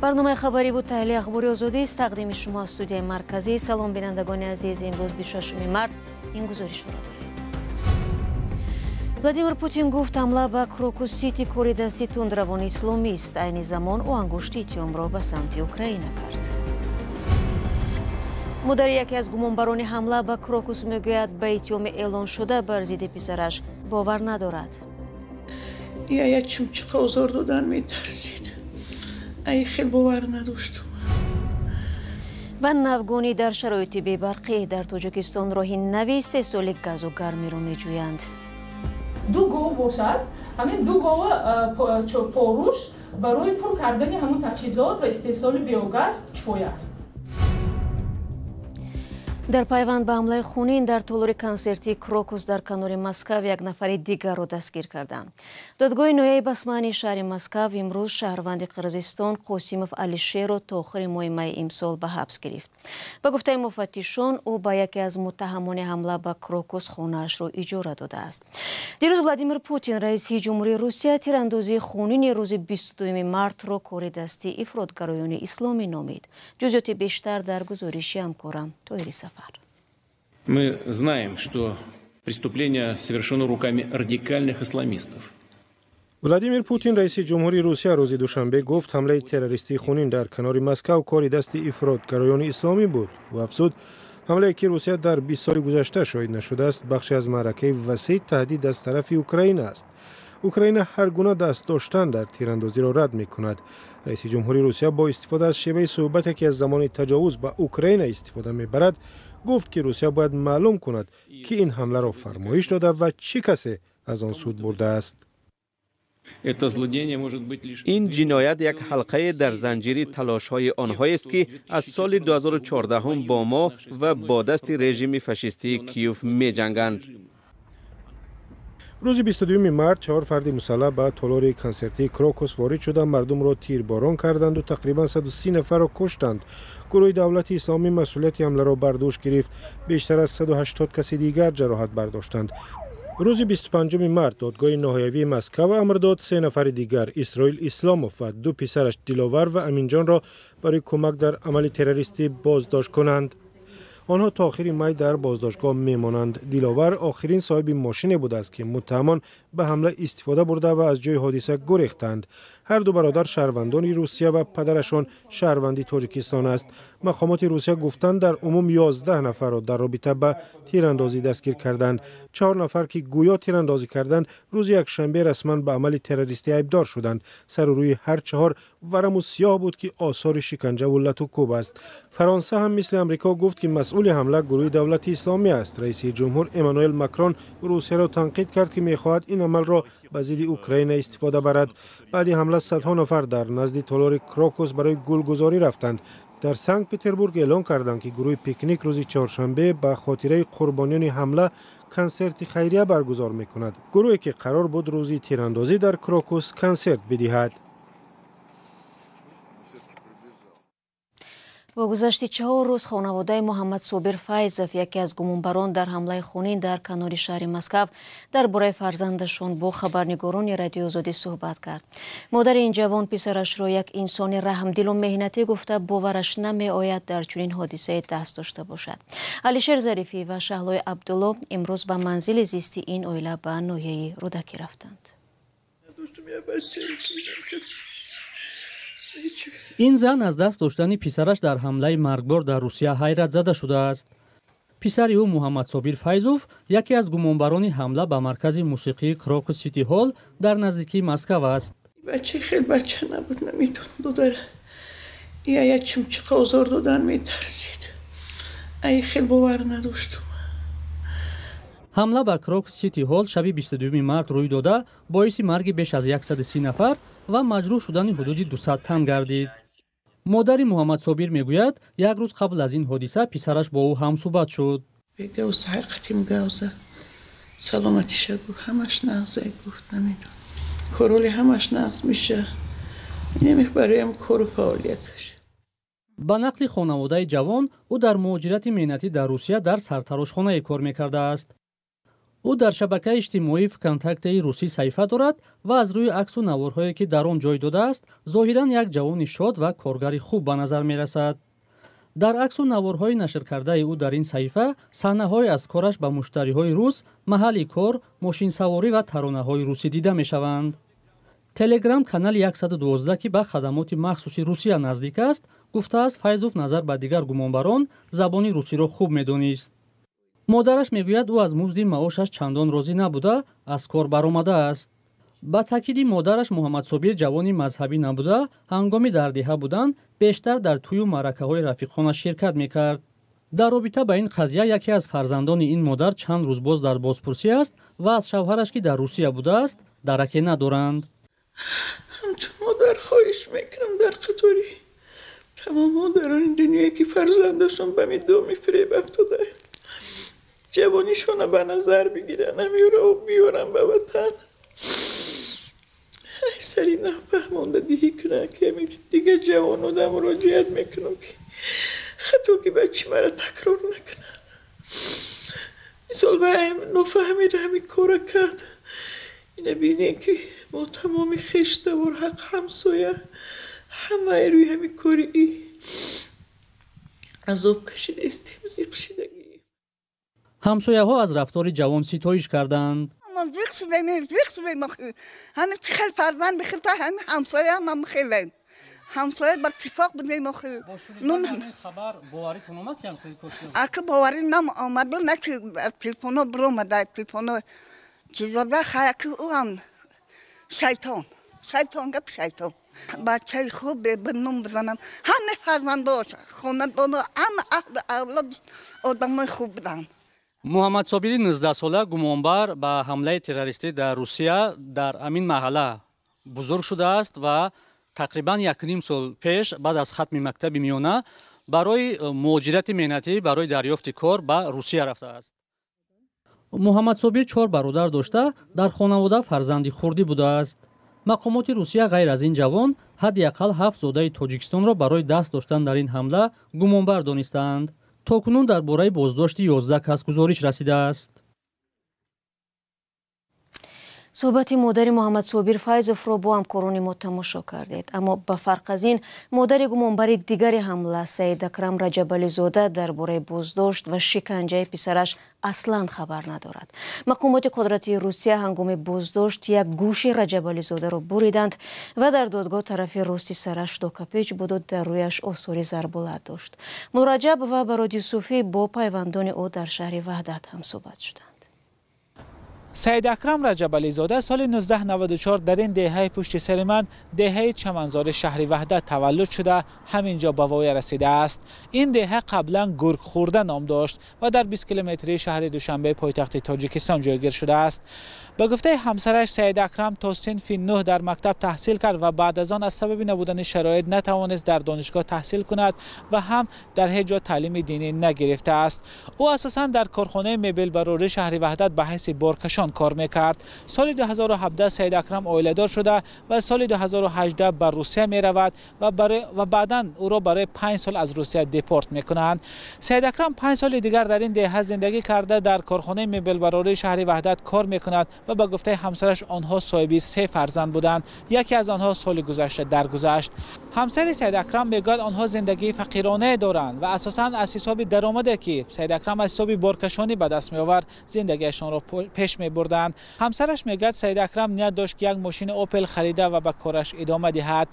Барномаи хабариву таҳлили Ахбори Озодист тақдими шумо аз студияи марказӣ. Салом, бинандагони азиз. Имрӯз 26 март ин гузоришро дорем. Владимир Путин гуфт, ҳамла ба Крокус Сити кори дасти тундравони исломист. Айни замон ӯ ангушти иттиҳомро ба самти Украина кард. Модари яке аз гумонбарони ҳамла ба Крокус мегӯяд, ба иттиҳоми эълоншуда бар зидди писараш бовар надорад. Я чимчиқа озор додан метарсид. Ай хел бовар надоштум. Ва навгонӣ дар шароити бебарқӣ дар Тоҷикистон роҳи нави истеҳсоли газу гармиро меҷӯянд. Ду гов бошад, ҳамин ду гова поруш барои пур кардани ҳамун таҷҳизот ва истеҳсоли биогаз кифоя аст. Дар пайванд ба ҳамлаи хунин дар толори консертии Крокус дар канори Москав як нафари дигарро дастгир карданд. Додгоҳи ноҳияи Басмани шаҳри Москав имрӯз шаҳрванди Қирғизистон Қосимов Алишерро то охири моҳи майи имсол ба ҳабс гирифт. Ба гуфтаи муфаттишон, ӯ ба яке аз муттаҳамони ҳамла ба Крокус хонаашро иҷора додааст. Дирӯз Владимир Путин, раиси ҷумҳурии Русия, тирандозии хунини рӯзи 22 мартро кори дасти ифротгароёни исломӣ номид. Ҷузъиёти бештар дар гузориши ҳамкорам Тоҳири Сафар. Мы знаем, что преступление совершено руками радикальных исламистов. Владимир Путин, раиси ҷумҳурии Русия, рӯзи душанбе гуфт, ҳамлаи террористии хунин дар канори Москав кори дасти ифротгароёни исломӣ буд. Ӯ афзуд, ҳамлае ки Русия дар 20 соли гузашта шоҳид нашудааст, бахше аз маъракаи васеи таҳдид аз тарафи Украина аст. Украина ҳар гуна даст доштан дар тирандозиро рад мекунад. Раиси ҷумҳурии Русия бо истифода аз шеваи суҳбате, ки аз замони таҷовуз ба Украина истифода мебарад, гуфт, ки Русия бояд маълум кунад, ки ин ҳамларо фармоиш дода ва чӣ касе аз он суд бурдааст. Ин ҷиноят як ҳалқае дар занҷири талошҳои онҳоест, ки аз соли 2014 бо мо ва бо дасти режими фашистии Киев меҷанганд. Рӯзи 22 март чаҳор фарди мусаллаҳ ба толори консертии Крокус ворид шуда, мардумро тирборон карданду тақрибан 130 нафарро куштанд. Гурӯҳи Давлати Исломӣ масъулияти ҳамларо бар дӯш гирифт. Бештар аз 180 каси дигар ҷароҳат бардоштанд. Рӯзи 25 март додгоҳи ноҳиявии Москав амр дод, се нафари дигар, Исроил Исломов ва ду писараш Диловар ва Аминҷонро, барои кӯмак дар амали террористӣ боздошт кунанд. Онҳо то охири май дар боздоштгоҳ мемонанд. Диловар охирин соҳиби мошине будааст, ки муттаҳамон ба ҳамла истифода бурда ва аз ҷои ҳодиса гурехтанд. Ҳар ду бародар шаҳрвандони Русия ва падарашон шаҳрванди Тоҷикистон аст. Мақомоти Русия гуфтанд, дар умум 11 нафарро дар робита ба тирандозӣ дастгир карданд. Чаҳор нафар, ки гӯё тирандозӣ карданд, рӯзи якшанбе расман ба амали террористӣ айбдор шуданд. Сару рӯи ҳар чаҳор вараму сиёҳ буд, ки осори шиканҷаву лату кӯб аст. Фаронса ҳам мисли Амрико гуфт, ки масъули ҳамла гурӯҳи Давлати Исломӣ аст. Раиси ҷумҳур Эммануэл Макрон Русияро танқид кард, ки мехоҳад ин амалро ба зидди Украина истифода барад. Баъди ҳамла садҳо нафар дар назди толори Крокус барои гулгузорӣ рафтанд. Дар Санкт Петербург эълон карданд, ки гурӯҳи Пикник рӯзи чоршанбе ба хотираи қурбониёни ҳамла консерти хайрия баргузор мекунад, гурӯҳе ки қарор буд рӯзи тирандозӣ дар Крокус консерт бидиҳад. Бо гузашти 4 рӯз хонаводаи Муҳаммад Собир Файзов, яке аз гумонбарон дар ҳамлаи хунин дар канори шаҳри Москав, дар бораи фарзандашон бо хабарнигорони Радиои Озодӣ суҳбат кард. Модари ин ҷавон писарашро як инсони раҳмдилу меҳнатӣ гуфта, бовараш намеояд, дар чунин ҳодисае даст дошта бошад. Алишер Зарифӣ ва Шаҳлои Абдулло имрӯз ба манзили зисти ин оила ба ноҳияи Рӯдакӣ рафтанд. Ин зан аз даст доштани писараш дар ҳамлаи маргбор дар Русия ҳайратзада шудааст. Писари ӯ, Муҳаммадсобир Файзов, яке аз гумонбарони ҳамла ба маркази мусиқии Крокус Сити Ҳол дар наздикии Москав аст. Бача хел бача набуд, намедон, додара. Я чимчиқа озор додан метарсид. Ай хел бовар надоштум. Ҳамла ба Крокус Сити Ҳол шаби 22 март рӯй дода, боиси марги беш аз 130 нафар ва маҷрӯҳ шудани ҳудуди 200 тан гардид. Модари Муҳаммадсобир мегӯяд, як рӯз қабл аз ин ҳодиса писараш бо ӯ ҳамсӯҳбат шуд. Гав саҳар қатим гавза, саломатиша гуфт, ҳамаш нағзе гуфт, намедон, короли ҳамаш нағз меша, инамих бароям кору фаъолияташ. Ба нақли хонаводаи ҷавон, ӯ дар муҳоҷирати меҳнатӣ дар Русия дар сартарошхонае кор мекардааст. Ӯ дар шабакаи иҷтимоии ВКонтактеи русӣ саҳифа дорад ва аз рӯи аксу наворҳое, ки дар он ҷой додааст, зоҳиран як ҷавони шод ва коргари хуб ба назар мерасад. Дар аксу наворҳои нашркардаи ӯ дар ин саҳифа саҳнаҳое аз кораш ба муштариҳои рус, маҳалли кор, мошинсаворӣ ва таронаҳои русӣ дида мешаванд. Телеграм канали 112, ки ба хадамоти махсуси Русия наздик аст, гуфтааст, Файзов назар ба дигар гумонбарон забони русиро хуб медонист. Модараш мегӯяд, ӯ аз музди маошаш чандон розӣ набуда, аз кор баромадааст. Ба таъкиди модараш, Муҳаммадсобир ҷавони мазҳабӣ набуда, ҳангоми дар деҳа будан бештар дар тӯю маъракаҳои рафиқонаш ширкат мекард. Дар робита ба ин қазия яке аз фарзандони ин модар чанд рӯз боз дар бозпурсӣ аст ва аз шавҳараш, ки дар Русия будааст, дараке надоранд. Ҳамчун модар хоҳиш мекунам дар қатори тамом модарони дунёе, ки фарзандашон ба доми фиреб афтодаанд, ҷавонишона ба назар бигиранд, ҳамиро биёранд ба ватан. Ай сари нафаҳмонда диҳӣ кунанд, ки ҳами дигар ҷавонода муроҷиат мекунам, ки хатоги бачи мара такрор накунанд. Мисол, вай нофаҳмида ҳами кора кард. Ина бинем, ки мо тамоми хештавор, ҳақ ҳамсоя, ҳамаи рӯи ҳами кори и азоб кашидаистем, зиқ шидагӣ. Ҳамсояҳо аз рафтори ҷавон ситоиш карданд. Зиқ шудем, зиқ шудем. Ҳами чӣ хел фарзанд бихӯрта, ҳами ҳамсоя ҳам хелем. Ҳамсоя бар иттифоқ будем охи. Хабар боваритон омад, ки ҳам Аки боварӣ нам омаду, на ки телефоно биромада, телефоно чизода. Хай, аки ӯ ҳам шайтон, шайтон, гап шайтон. Бачаи хуб ба ном бизанам. Ҳама фарзандош, хонадоно, ҳама аҳли авлод одамои хуб буданд. Муҳаммадсобири 19-сола, гумонбар ба ҳамлаи террористӣ дар Русия, дар ҳамин маҳалла бузург шудааст ва тақрибан 1,5 сол пеш, баъд аз хатми мактаби миёна, барои муҳоҷирати меҳнатӣ, барои дарёфти кор ба Русия рафтааст. Муҳаммадсобир чор бародар дошта, дар хонавода фарзанди хурдӣ будааст. Мақомоти Русия ғайр аз ин ҷавон ҳадди ақал ҳафт зодаи Тоҷикистонро барои даст доштан дар ин ҳамла гумонбар донистаанд. То кунун дар бораи боздошти 11 кас гузориш расидааст. Суҳбати модари Муҳаммадсобир Файзовро бо ҳамкорони мо тамошо кардед. Аммо ба фарқ аз ин, модари гумонбари дигари ҳамла, Саид Акрам Раҷабализода, дар бораи боздошт ва шиканҷаи писараш аслан хабар надорад. Мақомоти қудратии Русия ҳангоми боздошт як гӯши Раҷабализодаро буриданд ва дар додгоҳ тарафи рости сараш докапеч буду дар рӯяш осори зарбулат дошт. Мураҷаб ва Барод Юсуфӣ бо пайвандони ӯ дар шаҳри Ваҳдат ҳамсӯҳбат шуданд. Саид Акрам Раҷабализода соли 1994 дар ин деҳаи пушти сари ман, деҳаи Чаманзори шаҳри Ваҳдат, таваллуд шуда, ҳамин ҷо ба воя расидааст. Ин деҳа қаблан Гургхӯрда ном дошт ва дар 20 километрии шаҳри Душанбе, пойтахти Тоҷикистон, ҷойгир шудааст. Ба гуфтаи ҳамсараш, Саид Акрам то синфи нӯҳ дар мактаб таҳсил кард ва баъд аз он аз сабаби набудани шароит натавонист дар донишгоҳ таҳсил кунад ва ҳам дар ҳеҷ ҷо таълими динӣ нагирифтааст. Ӯ асосан дар корхонаи мебелбарории шаҳри Ваҳдат ба ҳайси боркашон кор мекард. Соли 2017 Саид Акрам оиладор шуда ва соли 2018 ба Русия меравад ва баъдан ӯро барои 5 сол аз Русия депорт мекунанд. Саид Акрам 5 соли дигар дар ин деҳа зиндагӣ карда, дар корхонаи мебелбарории шаҳри Ваҳдат кор мекунад ва ба гуфтаи ҳамсараш, онҳо соҳиби се фарзанд буданд. Яке аз онҳо соли гузашта даргузашт. Ҳамсари Саид Акрам мегӯяд, онҳо зиндагии фақиронае доранд ва асосан аз ҳисоби даромаде, ки Саид Акрам аз ҳисоби боркашонӣ ба даст меовард, зиндагиашонро пеш мебурданд. Ҳамсараш мегӯяд, Саид Акрам ният дошт, ки як мошини Опел харида ва ба кораш идома диҳад.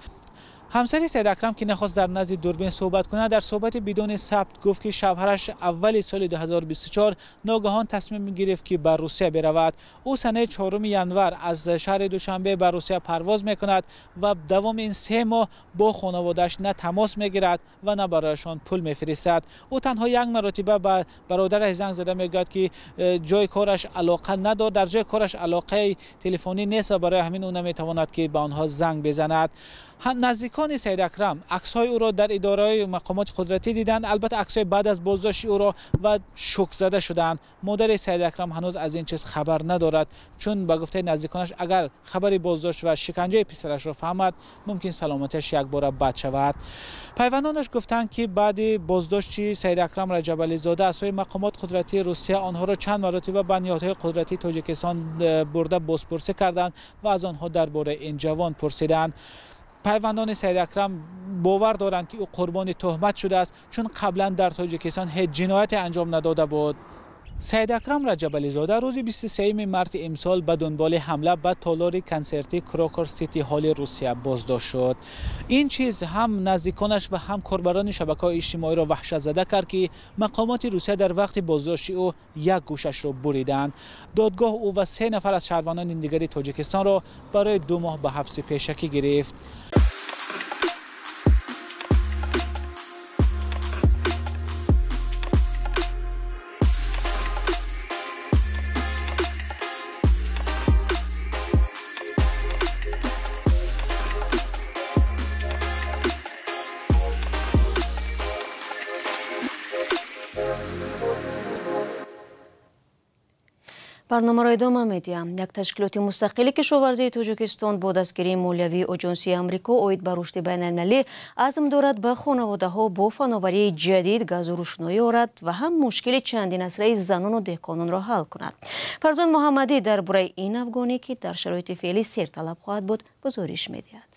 Ҳамсари Саид Акрам, ки нахост дар назди дурбин суҳбат кунад, дар суҳбати бидуни сабт гуфт, ки шавҳараш аввали соли 2024 ногаҳон тасмим гирифт, ки ба Русия биравад. Ӯ санаи 4 январ аз шаҳри Душанбе ба Русия парвоз мекунад ва давоми ин 3 моҳ бо хонаводааш на тамос мегирад ва на барояшон пул мефиристад. Ӯ танҳо як маротиба ба бародараш занг зада, мегӯяд, ки ҷои кораш алоқа надорад, дар ҷои кораш алоқаи телефонӣ нест ва барои ҳамин ӯ наметавонад, ки ба онҳо занг безанад. Наздикони Саид Акрам аксҳои ӯро дар идораҳои мақомоти қудратӣ диданд, албатта аксҳои баъд аз боздошти ӯро, ва шокзада шуданд. Модари Саид Акрам ҳанӯз аз ин чиз хабар надорад, чун ба гуфтаи наздиконаш агар хабари боздошт ва шиканҷаи писарашро фаҳмад, мумкин саломатиаш якбора бад шавад. Пайвандонаш гуфтанд, ки баъди боздошти Саид Акрам Раҷабализода аз сӯи мақомот қудратии Русия онҳоро чанд маротиба ба ниҳодҳои қудратии Тоҷикистон бурда бозпурсӣ карданд ва аз онҳо дар бораи ин ҷавон пурсиданд. Пайвандони Саид Акрам бовар доранд, ки ӯ қурбони туҳмат шудааст, чун қаблан дар Тоҷикистон ҳеҷ ҷинояте анҷом надода буд. Саид Акрам Раҷабализода рӯзи 23 марти имсол ба дунболи ҳамла ба толори консертии Крокус Сити Ҳоли Русия боздошт шуд. Ин чиз ҳам наздиконаш ва ҳам корбарони шабакаҳои иҷтимоиро ваҳшатзада кард, ки мақомоти Русия дар вақти боздошти ӯ як гӯшашро буриданд. Додгоҳ ӯ ва 3 нафар аз шаҳрвандони дигари Тоҷикистонро барои 2 моҳ ба ҳабси пешакӣ гирифт. Барномаро идома медиҳам. Як ташкилоти мустақили кишоварзии Тоҷикистон бо дастгирии молиявии Оҷонсии Амрико оид ба рушди байналмилалӣ азм дорад ба хонаводаҳо бо фановарии ҷадид газу рӯшноӣ орад ва ҳам мушкили чандинасраи занону деҳқононро ҳал кунад. Фарзон Муҳаммадӣ дар бораи ин афгонӣ, ки дар шароити феълӣ серталаб хоҳад буд, гузориш медиҳад.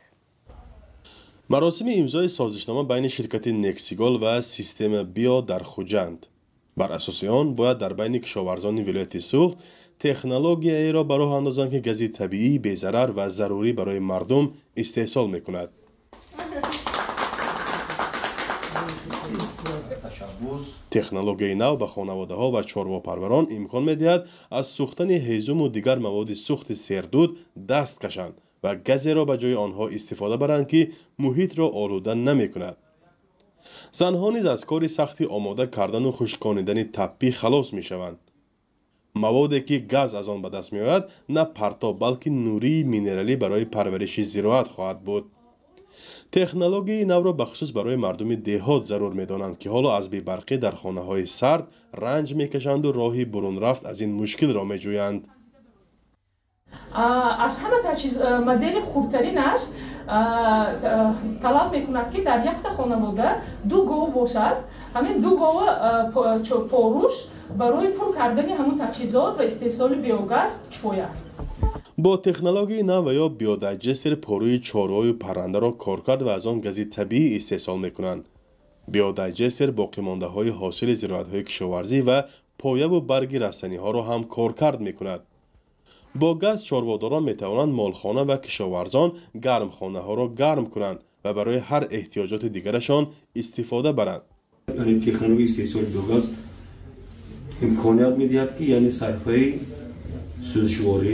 Маросими имзои созишнома байни ширкати Нексигол ва Система Био дар Хуҷанд. Бар асоси он бояд дар байни кишоварзони вилояти Суғд технологияеро ба роҳ андозанд, ки гази табиӣ безарар ва зарурӣ барои мардум истеҳсол мекунад. Технологияи нав ба хонаводаҳо ва чорвопарварон имкон медиҳад аз сӯхтани ҳезуму дигар маводи сӯхти сердуд даст кашанд ва газеро ба ҷои онҳо истифода баранд, ки муҳитро олуда намекунад. Занҳо низ аз кори сахти омода кардану хушконидани таппӣ халос мешаванд. Маводе ки газ аз он ба даст меояд, на партоб, балки нурии минералӣ барои парвариши зироат хоҳад буд. Технологияи навро бахусус барои мардуми деҳот зарур медонанд, ки ҳоло аз бебарқӣ дар хонаҳои сард ранҷ мекашанду роҳи бурунрафт аз ин мушкилро меҷӯянд. Аз ҳама модели хурдтаринаш талаб мекунад, ки дар якта хонавода 2 гов бошад. Ҳамин 2 гова поруш барои пур кардани ҳамун таҷҳизот ва истеҳсоли биогаз кифоя аст. Бо технологияи нав ва ё биодайҷестер порӯи чорвою паррандаро коркард ва аз он гази табиӣ истеҳсол мекунанд. Биодайҷестер боқимондаҳои ҳосили зироатҳои кишоварзӣ ва появу барги растаниҳоро ҳам коркард мекунад. Бо газ чорводорон метавонанд молхона ва кишоварзон гармхонаҳоро гарм кунанд ва барои ҳар эҳтиёҷоти дигарашон истифода баранд. Технологияи истеҳсоли биогаз имконият медиҳад, ки яъне сарфаи сӯзишворӣ,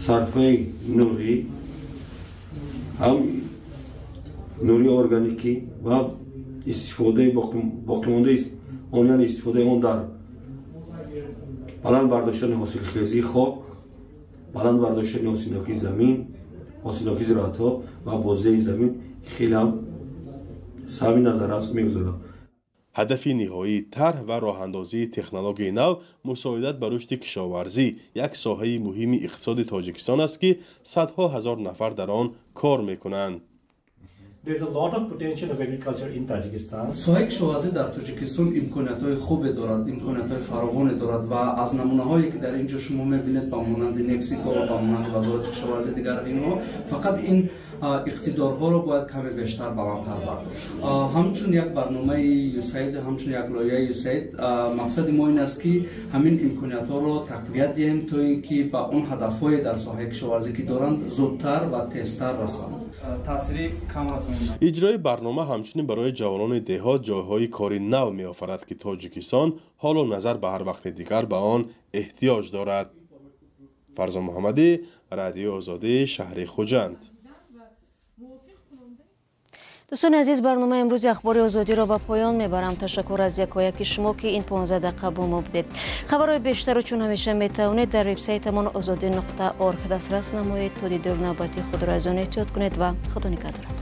сарфаи нурӣ, ҳам нури органикӣ ва истифодаи боқимондаи он, яъне истифодаи он дар баланд бардоштани ҳосилхезии хок, баланд бардоштани ҳосилнокии замин, ҳосилнокии зироатҳо ва бозиҳи замин хеле ҳам саҳми назаррас мегузорад. Ҳадафи ниҳоии тарҳ ва роҳандозии технологияи нав мусоидат ба рушди кишоварзӣ, як соҳаи муҳими иқтисоди Тоҷикистон аст, ки садҳо ҳазор нафар дар он кор мекунанд. Соҳаи кишоварзӣ дар Тоҷикистон имкониятҳои хубе дорад, имкониятҳои фаровоне дорад ва аз намунаҳое ки дар ин ҷо шумо мебинед, ба монанди Нексигол, ба монанди Вазорати кишоварзӣ, дигар инҳо, фақат ин иқтидорҳоро бояд каме бештар баландтар бардошт. Ҳамчун як барномаи ЮСАИД, ҳамчун як лоиҳаи ЮСАИД, мақсади мо ин аст, ки ҳамин имкониятҳоро тақвият диҳем, то ин ки ба он ҳадафҳое дар соҳаи кишоварзӣ ки доранд зудтар ва тезтар расанд. Иҷрои барнома ҳамчунин барои ҷавонони деҳот ҷойҳои кори нав меофарад, ки Тоҷикистон ҳоло назар ба ҳар вақти дигар ба он эҳтиёҷ дорад. Фарзон Муҳаммадӣ, Радиои Озодӣ, шаҳри Хуҷанд. Дӯстони азиз, барномаи имрӯзи Ахбори Озодиро ба поён мебарам. Ташаккур аз якояки шумо, ки ин 15 дақиқа бо мо будед. Хабарҳои бештарро чун ҳамеша метавонед дар вебсайтамон ozodi.org дастрас намоед. То дидори навбатӣ худро аз он эҳтиёт кунед ва Худо нигаҳдорад.